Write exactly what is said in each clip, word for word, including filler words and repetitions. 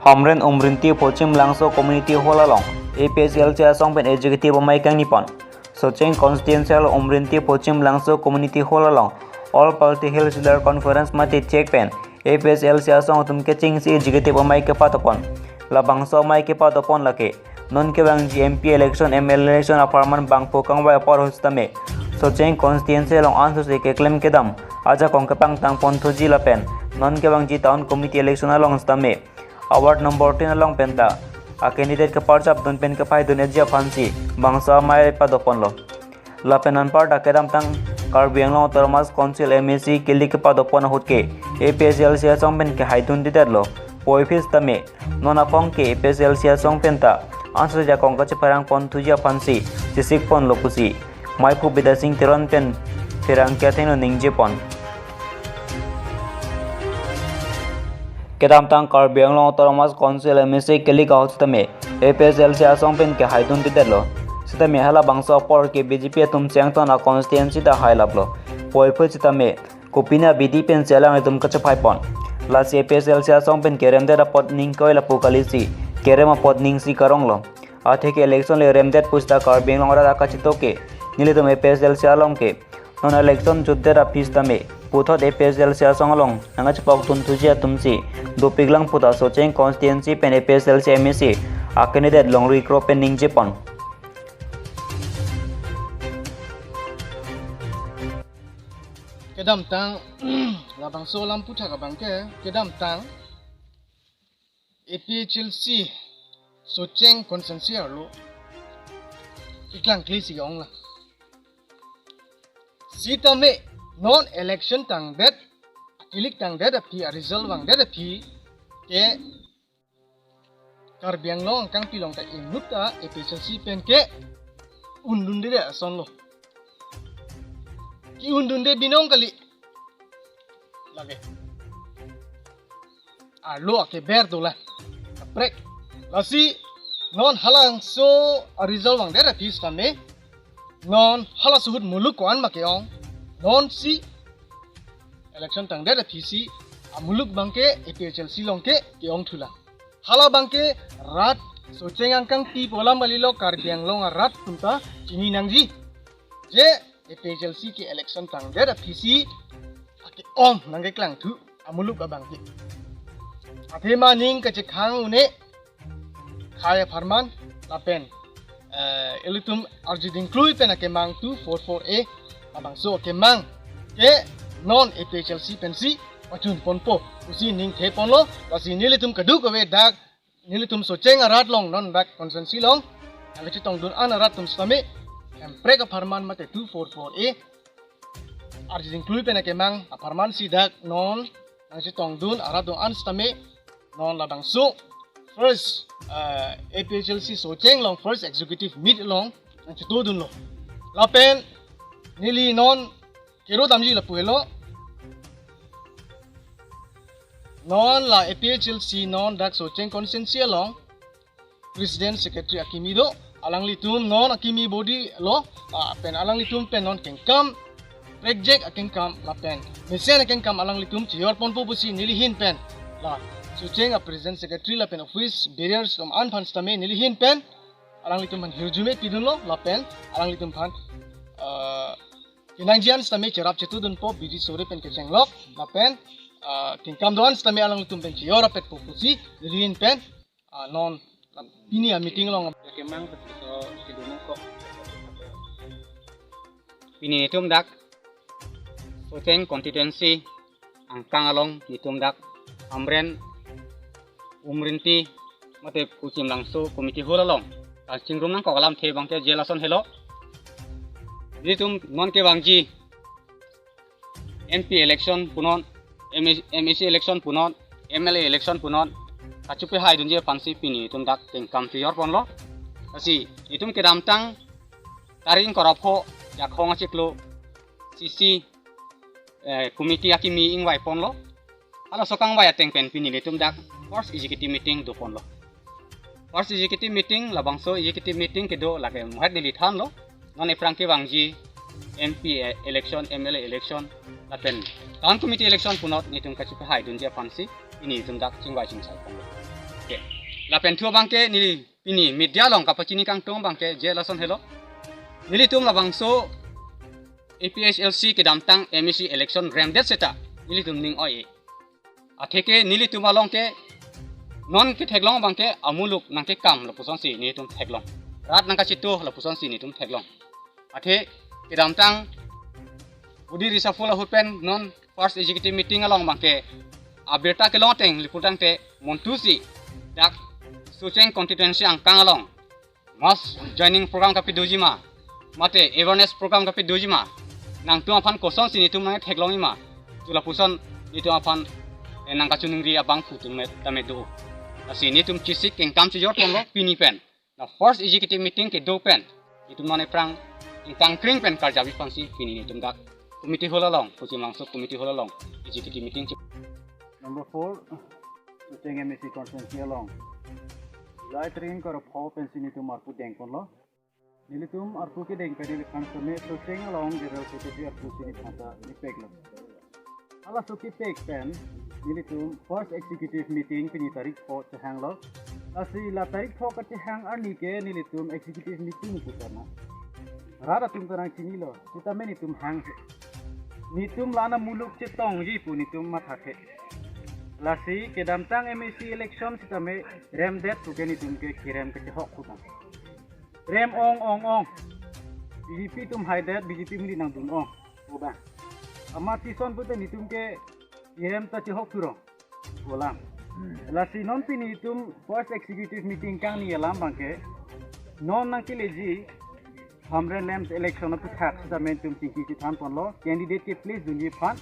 Hamren Umrinti Phochim Langso Community Hall along A P H L C asong pen executive amei kangni pon. Socheng constituency along Umrinti Phochim Langso Community Hall along All Party Hill Leader Conference mate chek pen A P H L C asong atum kechengsi executive amei kepadopon. Labangso amei kepadopon lake non kevangji M P election, M L A election apharman bangphu kangvai apor ahut sitame Socheng constituency along ansose keklem kedam ajakong kepangtang ponthuji lapen non kevangji town committee election along sitame award number ten along penta a candidate keparchapdun pen kepaidun-etji aphansi bangso amei padoponlo. Lapen anparta kedamtang Karbi Anglong Autonomous Council M A C kili kepadopon ahut ke A P H L C asong pen kehaidundedetlo. Puvoiphit sitame non aphong ke A P H L C asong penta ansose ajakong kachepherang ponthuji aphansi chesikponlo pusi Maiphu Bidya Sing Teron pen pherangke athengno ningjepon. Kedamtang Karbi Anglong Autonomous Council M A C kili ahut sitame A P H L C asong pen kehaidundedetlo. Sitame halabangso apor ke B J P atum chengton a constituency ta hailaplo. Puvoiphit sitame kopine abidi pensi alanglitum kachepaipon. Lasi A P H L C asong pen keremdet apot ning koi lapu kalisi kerem apot ning si karonglo. Atheke election le remdet pusita Karbi Anglong arat akachetok ke nelitum A P H L C along ke non election jutdet aphi sitame puthot A P H L C asong along nangkachepokdunthuji atumsi dopiklang puta Socheng constituency pen A P H L C M A C a candidate Longri Kro pen ningjepon. Kedamtang labangso alam puthak abang ke kedamtang A P H L C Socheng constituency arlo keklangkle si onglo. Sitame non election tangdet, akilik tangdet aphi, a result vangdet aphi ke Karbi Anglong angkangpi along ta inut ta A P H L C pen ke-undunde asonlo. Ke-undunde binong kali. Lake arlo akeber dolang. Kaprek. Lasi non halabangso a result vangdet aphi sitame non halaso ahut muluk ko-an ma ke-ong. Nonsi election tangdet aphisi amuluk abang ke A P H L C along ke ke-ongthulang. Halabang ke rat Socheng angkangpi pu alam kalilo, Karbi Anglong arat atum ta chini nangji. Je A P H L C ke election tangdet aphisi ake-ong nangkeklangthu amuluk abang ke. Athema ning kachekhang un-e khei apharman lapen eh, ilitum arjudingklui pen akemang two four four A labangso akemang ke non A P H L C pensi pachunponpo pusi ningtheponlo. Lasi nelitum kadokave dak nelitum Socheng arat along non dak constituency along nangkachetongdun an arat atum sitame Hemprek apharman mate two four four A arjudingklui pen akemang apharmansi dak non nangchetongdun arat do-an sitame non labangso first, eh, A P H L C Socheng along first executive meet along nangchetodunlo. Lapen neli non kero damji lapu helo. Non la A P H L C non dak Socheng constituency along President Secretary akimi do, alanglitum non akimi body lo, ah, pen alanglitum pen non kengkam, project akengkam lapen mesen akengkam alanglitum chejorponpo pusi nelihin pen la Socheng a President Secretary lapen office bearers atum an aphan sitame nelihin pen alanglitum aphan hirjume pidunlo lapen alanglitum aphan, ah, kenangji an sitame cherap chetudunpo bidi sore pen kechenglok lapen, ah, kengkam do-an sitame alanglitum pen chejor rapetpo pusi nelihin pen ah, non pini a meeting along akemang so kedunung kok. Pini netum dak Socheng constituency angkang along netum dak Hamren Umrinti mate Phochim Langso committee hall along kachingrum nangkok alamthe abang ke je lason helo. Netum non kevangji M P election punon, M A, M A C election punon, M L A election punon kachepahaidunji aphansi pini netum dak kengkam chejorponlo. Lasi netum kedamtang tarik ingkoi ra pho Jakhong achiklo C C, eh, committee akimi ingvaiponlo. Halaso kangvai ateng pen pini netum dak first executive meeting doponlo. First executive meeting, labangso executive meeting kedo lake muhet neli thanlo. Non ephrang kevangji M P e-, election, M L A election lapen town committee election punot netum kachepahaidunji aphansi pini netum dak chingvai chingsaiponlo. Lapen thu abangke neli pini media along kapachini kangtung abangke je lason helo. Nelitum labangso A P H L C kedamtang M A C election remdet seta nelitum ning oi-e. Atheke nelitum along ke non ketheklong abangke amuluk nangkekam lapusonsi nelitum theklong. Rat nangkachito lapusonsi nelitum theklong. Athe kedamtang body reshuffle ahut pen non first executive meeting along abangke abirta kelong ateng liputangte montusi dak Socheng constituency angkang along mass joining program kapedoji ma, mate awareness program kapedoji ma, nangtum aphan kosonsi nelitum nangtheklongji ma, tu lapuson nelitum aphan, eh, nangkachiningri abangphu atum me tame do. Lasi nelitum chesik kengkam chejor ponlo pini pen. Na first executive meeting kedo pen nelitum non ephrang ingkangkring pen karjap-i aphansi pini nelitum dak committee hall along, Kochi Mangso committee hall along executive meeting che- Number four, Socheng M A C constituency along July three ingkoi ra pho pensi nelitum arpu dengponlo. Nelitum arpu kedeng pen neli aphan seme Socheng along General Secretary arpu si nelitum ta nipeklo. Halaso kepek pen nelitum first executive meeting pini tarik pho chehanglo. Lasi la tarik pho kachehang arni ke nelitum executive meeting putana rat atum ta nangchinilo, sitame nelitum hang, nelitum la-an amuluk chetongji pu nelitum mathathe. Lasi kedamtang M A C election sitame remdet puke nelitum ke kerem kachehok puta. Rem ong ong ong. B J P atum haidet, B J P mili nangdun ong. Oba. Amat tison pute nelitum ke kerem ta chehok thurong. Olam. Hmm. Lasi non pini nelitum first executive meeting kangni alam abangke non nangkeleji Hamren LAMPS election aputhak sitame nelitum chingki chethanponlo, candidate keplace dunji aphan.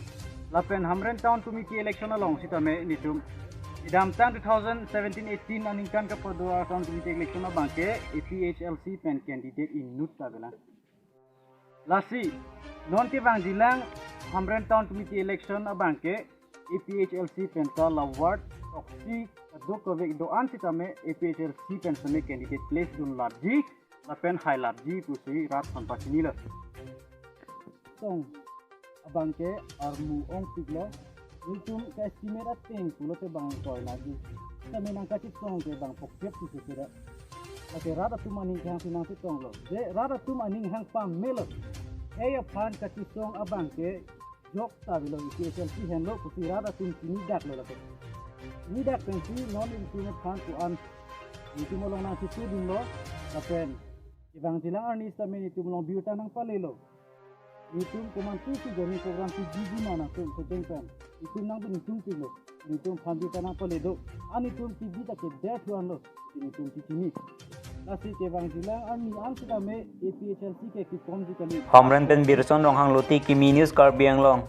Lapen Hamren Town Committee election along sitame nelitum kedamtang two thousand seventeen eighteen aningkan kapado Town Committee election abangke A P H L C pen candidate inut ta avelang. Lasi non kevangjilang Hamren Town Committee election abangke A P H L C pen ta la ward throksi kadokave do-an sitame A P H L C pen seme candidate place dunlapji lapen hailapji pusi rat aphan pachinilo. Tong abangke armu ongpiklo. Nelitum ke estimate ateng pulote bang ingkoi nangji. Sitame nangkachetong ke bang phokphep si sesera. Lake rat atum aning kehang si nangchetonglo. Je rat atum aning hang pamelo. Hei aphan kachetong abangke jok ta avelo, A P H L C henlo pusi rat atum chinidaklo lake. Chinidak pensi non nelitum aphan ko-an nelitum along nangchitudunlo, lapen kevangjilang arni sitame nelitum along birta nangpalelo. Nelitum komantusi joining program piji ma nangtum Socheng pen. Nelitum nangdun nelitum pilo. Nelitum aphan birta nangpale do. An nelitum kebi ta keder thu anlo. Nelitum chichini. Lasi kevangjilang arni an sitame A P H L C ke kikomji kali. Hamren pen Birson Ronghang, Luti Kimi News, Karbi Anglong.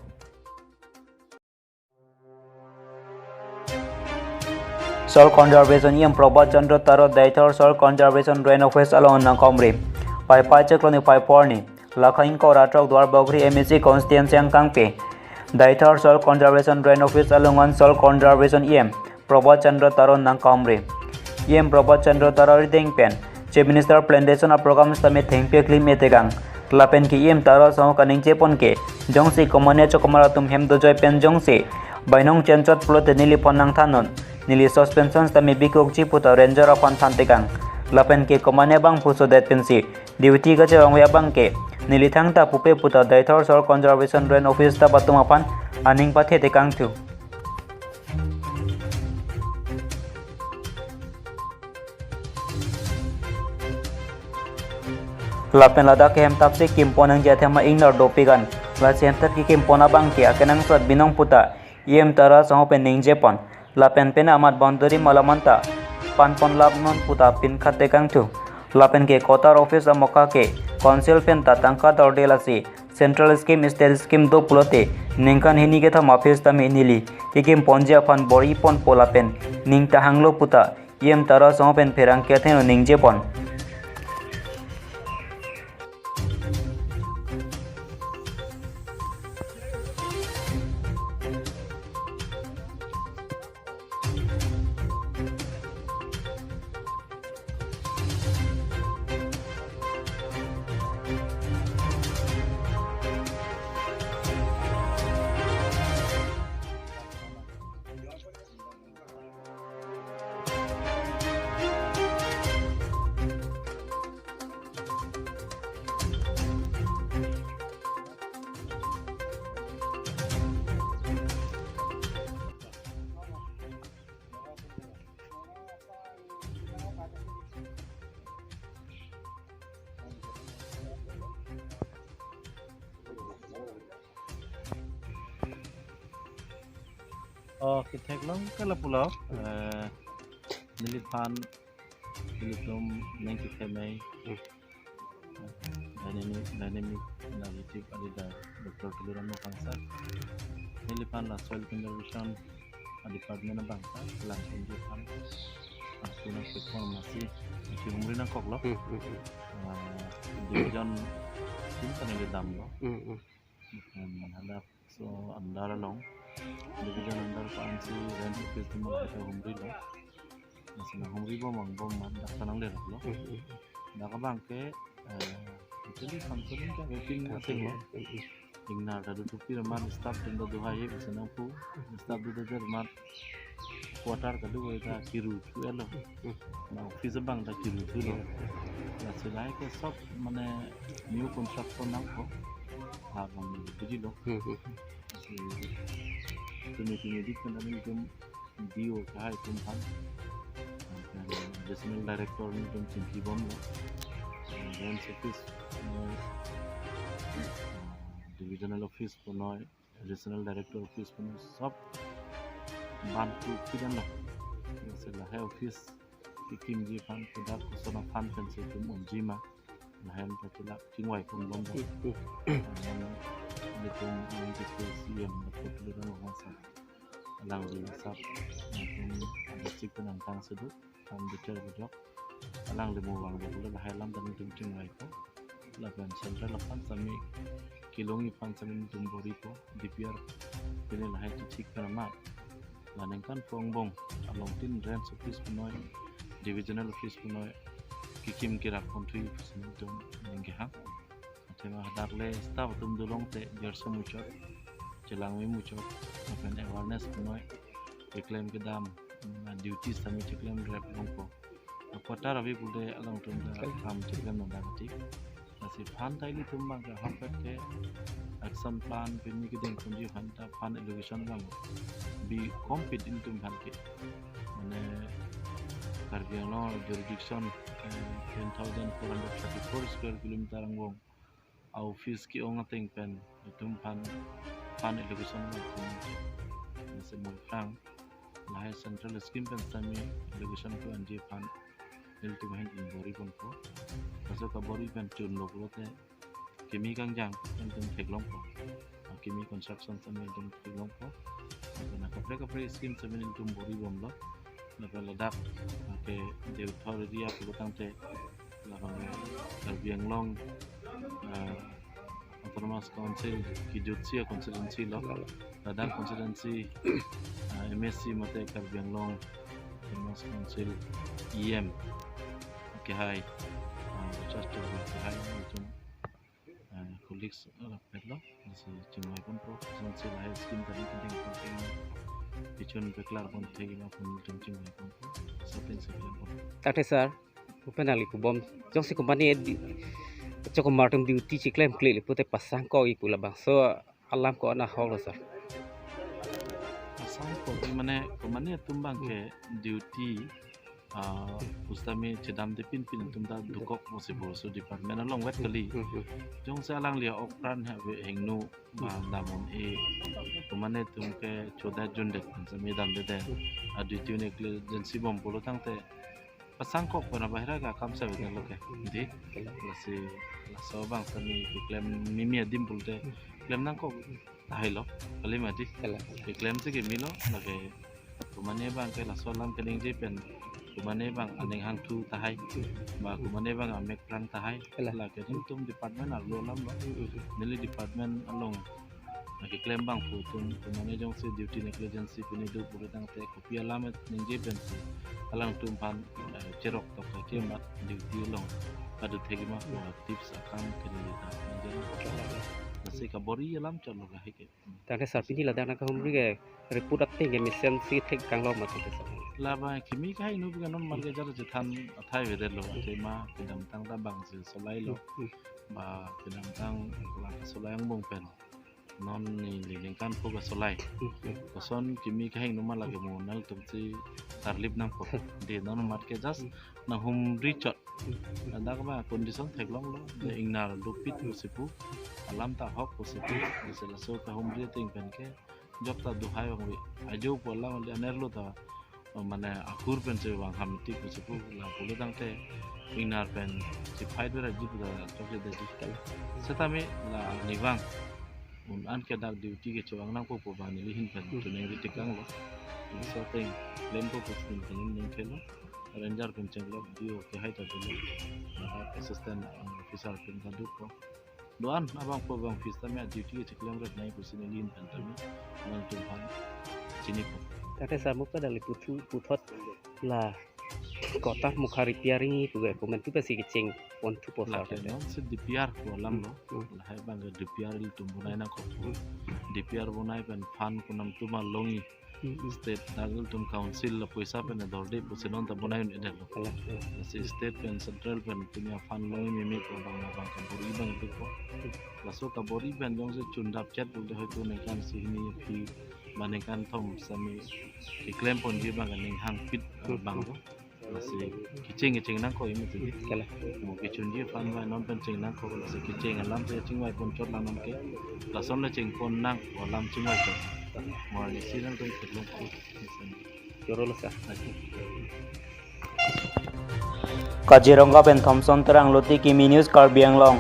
Soil Conservation E M Prabhat Chandra Taro Deithor Soil Conservation Drain Office along nangkomri. Paipai chiklo ni paiphor ni, lakha ingkoi ra throk Duarbagori M A C constituency angkang pen Deithor Soil Conservation Drain Office along an Soil Conservation E M Prabhat Chandra Taro nangkomri. E M Prabhat Chandra Taro arideng pen Chief Minister Plantation a-program sitame thengpi aklim etekang. Lapen ke E M Taro asong kaningje pon ke, jongsi komatne chokomar atum hem dojoi pen jongsi bainong chenchot pulote neliphan nangthannon, neli suspension sitame bikokji puta ranger aphan thantekang. Lapen ke komatne bangphu sodet pensi duty kachevangve abangke neli thangta pupe puta Deithor Soil Conservation Drain Office staff atum aphan aning pathetekangthu. Lapen ladak ke hemtap si kimpon nangji athema ingnar dopik an. Lasi hemtap kekimpon abangke akenangsot binong puta E M Taro asong pen ningje pon. Lapen pen amat boundary malam anta panpon lapnon puta pinkhattekangthu. Lapen ke quater office amokha ke council pen ta tangka dorde, lasi central scheme, state scheme do pulote ningkan hini kethom a-fees tame neli kekimponji aphan bor-i ponpo lapen ning ta hanglo puta E M Taro asong pen pherangke athengno ningje pon. Oh, ketheklong ke lapulo. Eh, neliphan, nelitum nangkethemei. Hmm. Dynamic, dynamic narrative a-leader Doctor Tuliram Ronghang sir. Neliphan la soil conservation a-department abang ta, lang pen neliphan. Ah, kuna platform masi, isi humri nangkoklo. Hmm, hmm, hmm. Ah, division team kaningje damlo. Hmm, hmm. Hmm, hadak so under along. Division under ko-ansi range office atum lahai ta humrilo. Masi nanghumri bom angbong amat dak ta nangleraplo. Hmm, hmm. Dak abang ke, eh, actually function ke meeting asing lo. Hmm, hmm. Ingnar ta do thupi amat staff atum ta do haihe pusi nangpu. Staff do do der amat quarter ta do ta kiru thu elo. Hmm. Na office abang ta kiru thulo. Hmm. Lasi lahai ke sob mane new construction nangkok. Labang bujilo. Hmm, hmm. Lasi tumi tumi dik pen nelitum D O kahai atum aphan, additional director nelitum chingki bomlo. Range office, eh, divisional office punoi, regional director office punoi, sob ban tu kidan lo. Lasi lahai office kekimji aphan, kodak koson aphan pensi itum unji ma, lahai ta chilak chingvai pon bomlo. Hmm, hmm. Amen, nelitum nangkethemei C E M Doctor Tuliram Ronghang sir, alangli sab, nelitum district pen angtang si do, kam bichar bajok. Alangli mo vanglo pulo lahai alam ta nelitum chingvaipo. Lapen central aphan sami, kelongji aphan sami nelitum boripo. D P R pini lahai chethik pen amat, la ningkan phongo angbong along tin range office punoi, divisional office punoi, kekim kerak ponthui pusi nelitum ningkehang. Athema hadak le staff atum dolong te, jarso muchot, chelangme muchot, lapen awareness punoi, keklem kedam, mm, duty sami cheklemrep longpo. Quarter ave pulote alangtum ta kam cheklem nang dam ti. Lasi aphan ta ilitum abang ke ahokpet ke action plan pini kedeng ponji aphan ta fund allocation abang bi compete ilitum aphan ke. Mane Karbi Anglong jurisdiction, eh, ten thousand four hundred thirty-four square kilometer angbong a-office ke-ong ateng pen itum aphan fund allocation abang kum. Lasi mo aphrang lahai central scheme pen sami allocation ko-anji aphan nelitum ahin bori ponpo. Laso kabori pen chunlo pulote kimi kangjang nelitum theklongpo. Kimi construction sami nelitum theklongpo. Lapen kaprek kaprek scheme sami nelitum bori bomlo. Lapen ladak ke Deothor area pulo tangte, lapen Karbi Anglong, eh, Autonomous Council kejutsi a-constituency lo. Ladak constituency, eh, M A C mate Karbi Anglong Autonomous Council E M kehai, eh, Charles Tokbi kehai, itum, eh, colleagues, eh, petlo, lasi chingvai ponpo, kosonsi lahai scheme ta nelitum kedeng ponpo, kechun peklar pon thekji ma pu nelitum chingvai ponpo, laso pen si klem pon. Tangte sir, pu pen nangli pubom, jongsi company di, cho komartum duty cheklemkle le pute pasangkok-ik pu labangso alam ko-an ahoklo sir? Pasangkok-ik mane company atum abang ke duty, ah, pusitame chedamde pinpin atum ta dokok pusi bor so department along vet kali. Hmm, hmm. Jongsi alangli a-ok apran ha ve hingno ba dam un-e, company atum ke chodet jundet pen sami damdedet. A-duty negligence bom pulo tangte pasangkok pen abahira ke akam si avedetlo ke. Dei, lasi laso abang sami keklem mimi adim pulote klem nangkok tahai lo, kali ma dei. Kali. Keklemsi kemelo, lake company abang ke laso alam keningje pen company abang aning hangthu tahai, ba company abang amek prang tahai. Kali. Lake nelitum department arlo alam lo. Hmm, hmm. Neli department along keklem abang pu atum, company jongsi duty negligence pini do pulo tangte kopi alam ningje pensi alangtum aphan, eh, cherok tok ke kemat duty along kado thekji ma pu tips akam keningje ta ningje. Lasi kabori alam chotlo kahai ke. Tangte sir, pini ladak nangkahumri ke report ateng ke mesensi thek kanglo ma tangte sir? Labang kimi kahai nu bika non marke jar chethan athai avedetlo, athema kedamtang ta bang si solai lo. Hmm, hmm. Ba kedamtang la kasolai angbong pen non neli ningkan pho kasolai. Hmm, hmm. Koson kimi kahingno ma lake mo, nangtum si tarlip nangpo. Dei, non marke just nanghumri chot. Hmm, hmm. Ladak ba condition theklonglo, dei, ingnar dopik pusi pu, alam ta ahok pusi pu, pusi laso kahumri ateng pen ke jok ta duhai ong ri. Ajo pu alam le anerlo ta, oh, mane akur pen chevang ham tik pu chepu la pulo tangte ingnar pen chephai dura ji pu ta chokche da ji. Setame la nivang un-an ke dak duty kechevang nangpo pu abang neli ahin pen Hmm. choningri tekanglo. Laso ateng klempo pu pen pen ning kelo. Ranger pen chenglo, D O kehai ta dolo. Assistant, uh, officer pen ta dukpo. Do-an abang pu abang office tame duty kecheklem ret nai pusi neli ahin pen tame nangtum aphan chinipo. Tate samu ka dali puthu puthot la kota mukha repairing pu ke komantu pensi kecheng ponthupo sa Lake tate. Non si D P R pu alamlo. Hmm. Lahai abang ke D P R ilitum bonai nangkok. Hmm. D P R bonai pen fund konam atum alongji. Hmm, hmm. State dak ilitum council la poisa pen ador de pusi non ta bonai un-edetlo. Kalang. Hmm. Lasi state pen central pen punya fund longji meme pu abang abang kabor-i abang dukpo. Hmm. Laso kabor-i pen jongsi chundap chet pulote hoito ningkan isi hini aphi ba ningkan thom sitame keklem ponji abang ke ning hangpit, eh, Hmm. abang do. Lasi kecheng kecheng nangkok imi tidi. Kalang. Mo kechunji aphan ba non pen cheng nangkok, lasi kecheng alam si chingvai pon chot lang non ke. Lason le cheng pon nang alam chingvai chot. Mo isi nangtum theklong. Choro lo sa. Kaziranga pen Thompson Terang, Loti Kimi News, Karbi Anglong.